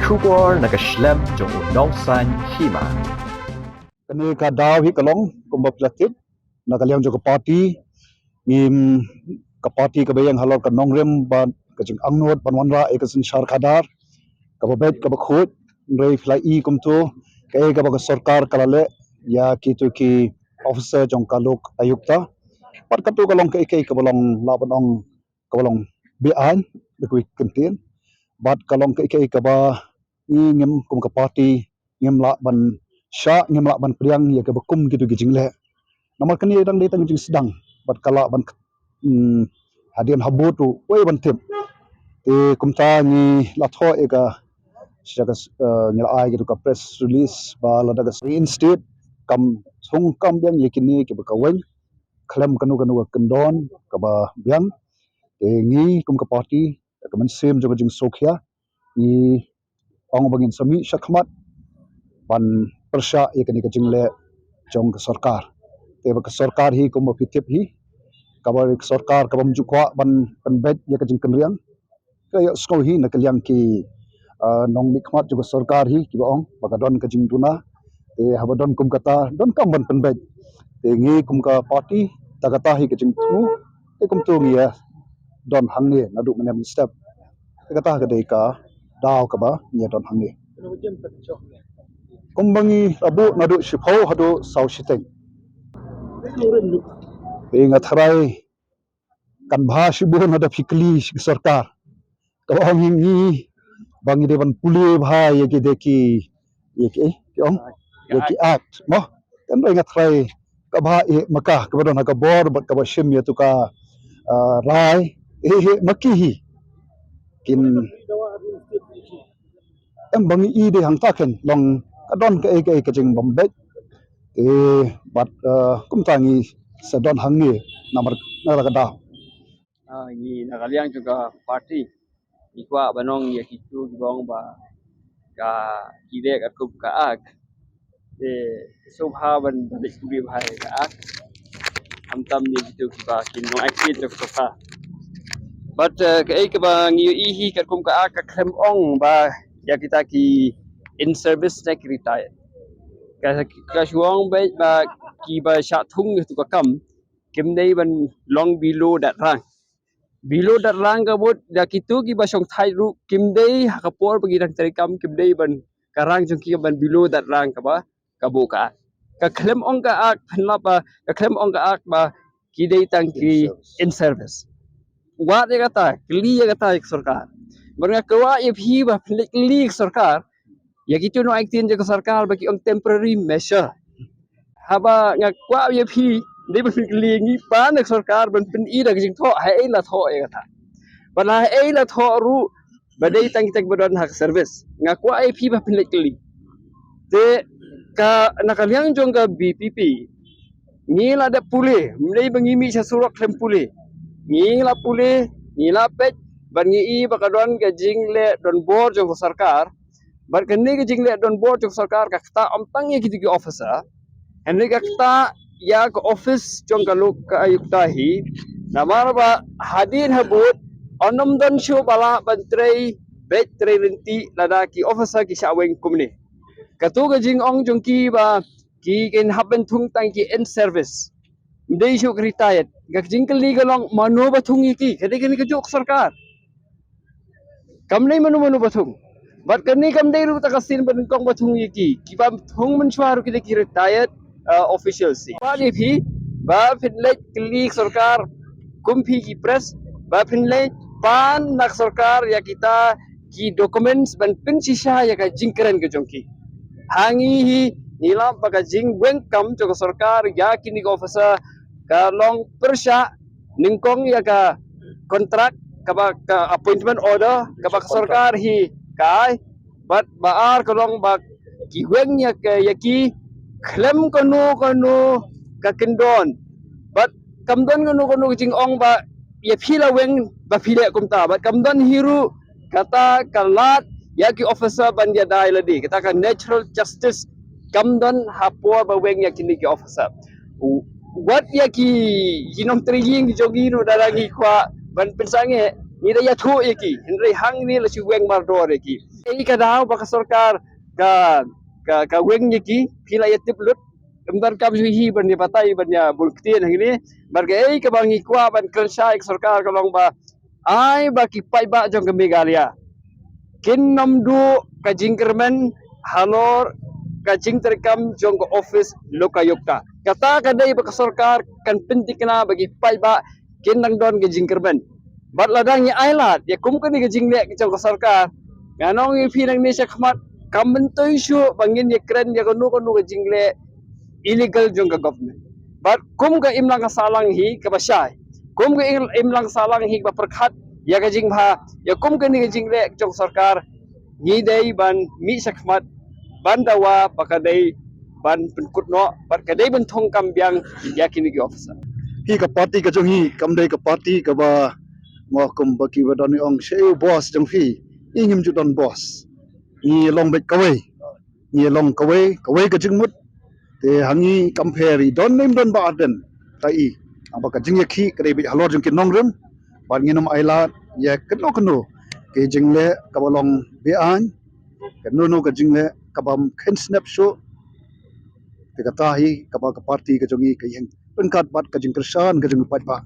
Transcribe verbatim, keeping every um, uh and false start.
Khubor na ka shlem jong u nongsan hima. Kane ka daw hi ka long kumba phi la tip na ka liang jong ka party, ngim, ka party kaba ïeng halor ka nongrim bad ka jingangnud ban wanrah ïa ka synshar khadar kaba beit kaba khuid. Hynrei phi la i kumto kaei kaba ka sorkar ka la leh ïa kito ki officer jong ka lok ayukta. Bad kato ka long kaei kaei kaba long lah ban ong kaba long beaiñ da kawei ka kyntien. Bad ka long kaei kaei kaba ngi ngim kum ka party ngim lah ban shah, ngim lah ban pdiang ïa kaba kum kito ki jingleh. Namar kane dang dei tang jingsdang bad ka lah ban, hmm, hadien habud ruh wei ban tip. Te kumta ngi la thoh ïa ka, sha ka, eh, ngi la ai kito ka press release ba lada ka reinstate kam song kam biang ïa kine kiba ka weng khlem kano kano ka kyndon kaba biang. Te ngi kum ka party, ka mynsiem jong ka jingsngewkhia, ngi ong ba ngin sa mih shakhmat ban pyrshah ïa kane ka jingleh jong ka sorkar. Te ba ka sorkar hi kumba phi tip hi, kaba ka sorkar kaba ym ju kwah ban pynbeit ïa ka jingkynriang. Ka ïohsngew hi na ka liang ki, ah, nongmihkhmat jong ka sorkar hi kiba ong ba ka don ka jingduna. Te haba don kum kata donkam ban pynbeit. Te ngi kum ka party, ta kata hi ka jingthmu. Te kumto ngi ïa don hangne naduh mynne mynstep. Te kata ka dei ka daw kaba ngi ïa don hangne. Kumba ngi la buh naduh shiphew haduh saw shiteng. Te nga tharai kan bha shibun lada phi kylli sha ka sorkar. Kaba ong ïa ngi ba ngi dei ban pule bha ïa ki, dei ki, ïa ki, eh, ki ong ïa ki act mo. Kan dei nga tharai kaba ïa ma ka kaba don ha ka bor bad kaba shim ïa tu ka, ah, rai, eh, eh, ma ki hi kin em ba ngi i dei hangta khein long ka don kaei kaei ka jingbym beit. Te bad, eh, kumta ngi sa don hangne namar na ka daw. Ah, ngi na ka liang jong ka party ngi kwah ban ong ïa kito kiba ong ba ka ki leh katkum ka ak. Te sngewbha ban ban leh kumne bha ïa ka ak. Khamtam ïa kito kiba kin nong action jong ka sorkar. But, eh, kaei kaba ngi ïohi hi katkum ka ak ka khlem ong ba ïa kita ki in service ne ki retired. Ka, ka shu ong beit ba kiba shah thung ïa tu ka kam kim dei ban long below that rank. Below that rank ka mut da kito kiba shong thait ruh kim dei ha ka por ba ki dang trei kam kim dei ban ka rank jong ki ban below that rank kaba ka buh ka ak. Ka khlem ong ka ak pynlap ba, ka khlem ong ka ak ba ki dei tang ki in service. Wat ïa kata, kylli ïa kata ïa ka sorkar. Bad nga kwah ïa phi ba phin leit kylli ïa ka sorkar ïa kito nong action jong ka sorkar ba ki ong temporary measure. Haba nga kwah ïa phi dei ba phin kylli ngi pan ïa ka sorkar ban pyni da ka jingthoh haei la thoh ïa kata. Bad haei la thoh ruh ba dei tang kita kiba don ha ka service. Nga kwah ïa phi ba phin leit kylli. Te ka na ka liang jong ka V P P ngi la dep pule, ym dei ba ngi mih sha surok khlem pule. Ngi la pule, ngi la peit bad ngi i ba ka don ka jingleh donbor jong ka sorkar. Bad kane ka jingleh donbor jong ka sorkar ka ktah ym tang ïa kito ki officer, hynrei ka ktah ïa ka office jong ka lok ka ayukta hi. Namar ba hadien habud yn ym don shuh ba lah ban trei beit trei ryntih lada ki officer ki shah weng kumne. Kato ka jingong jong ki ba ki kin hap ban thung tang ki in service, ym dei shuh ki retired. Ka jingkylli ka long mano ba thung ïa ki, ka dei kane kajuh ka sorkar. Kam dei mano mano ba thung. Bad kane kam dei ruh ta ka sien ba nyngkong ba thung ïa ki. Kiba thung mynshuwa ruh ki dei ki retired, uh, officials hi. Ba dei phi ba phin leit kylli ka sorkar kum phi ki press, ba phin leit pan na ka sorkar ïa kita ki documents ban pynshisha ïa ka jingkren ka jong ki. Ha ngi hi ngi lap ba ka jingweng kam jong ka sorkar ïa kine ki officer ka long pyrshah nyngkong ïa ka contract kaba ka appointment order kaba ka sorkar hi ka ai, bad ba ar ka long ba ki weng ïa ka, ïa ki khlem kano kano ka kyndon. Bad kam don kano kano ka jingong ba ïa phi la weng ba phi leh kumta. Bad kam don hi ruh kata ka lad ïa ki officer ban ïada ïa lade, kata ka natural justice kam don ha por ba weng ïa kine ki officer. Wat ïa ki, ki nongtrei ïing jong ngi ruh lada ngi kwah ban pynsangeh, Ngi da ïathuh ïa ki, hynrei hangne la shu weng mardor ïa ki. Ei ka daw ba ka sorkar ka ka ka weng ïa ki, phi la ïatip lut. Ym donkam shuh hi ban ïa batai ban ïa bun ktien hangne. Bad kaei kaba ngi kwah ban kren shai ka sorkar ka long ba ai ba ki paidbah jong ka Meghalaya kin nym duh ka jingkyrmen halor ka jingtrei kam jong ka office Lokayukta. Kata ka dei ba ka sorkar kan pyntikna ba ki paidbah kin nang don ka jingkyrmen. Bad lada ngi ailad ïa kum kane ka jingleh jong ka sorkar, nga ong ïa phi nangne shakhmat kam myntoi shuh ba ngin ïa kren ïa kano kano ka jingleh illegal jong ka government. Bad kum ka imlang ka sahlang hi kaba shai, kum ka im- imlang sahlang hi kaba pyrkhat ïa ka jingbha ïa kum kane ka jingleh jong sorkar, ngi dei ban mih shakhmat ban dawa ba ka dei ban pynkut noh bad ka dei ban thung kam biang ïa kine ki officer. Hi ka party ka jong hi kam dei ka party kaba, mo, kum ba ki ba don ong sha u boss jong phi, i ngim ju don boss. Ngi long beit kawei, ngi long kawei, kawei ka jingmut. Te ha ngi kam pher i don ne ym don Bah Ardent, ta i. Haba ka jingïakhih ka dei beit halor jong ki nongrim. Bad ngin ym ailad ïa kano kano ka jingleh kaba long be-aiñ, kano kano ka jingleh kaba ym kheiñ snep shuh. Te kata hi kaba ka party ka jong ngi ka ïeng ryngkat bad ka jingkyrshan ka jong u paidbah.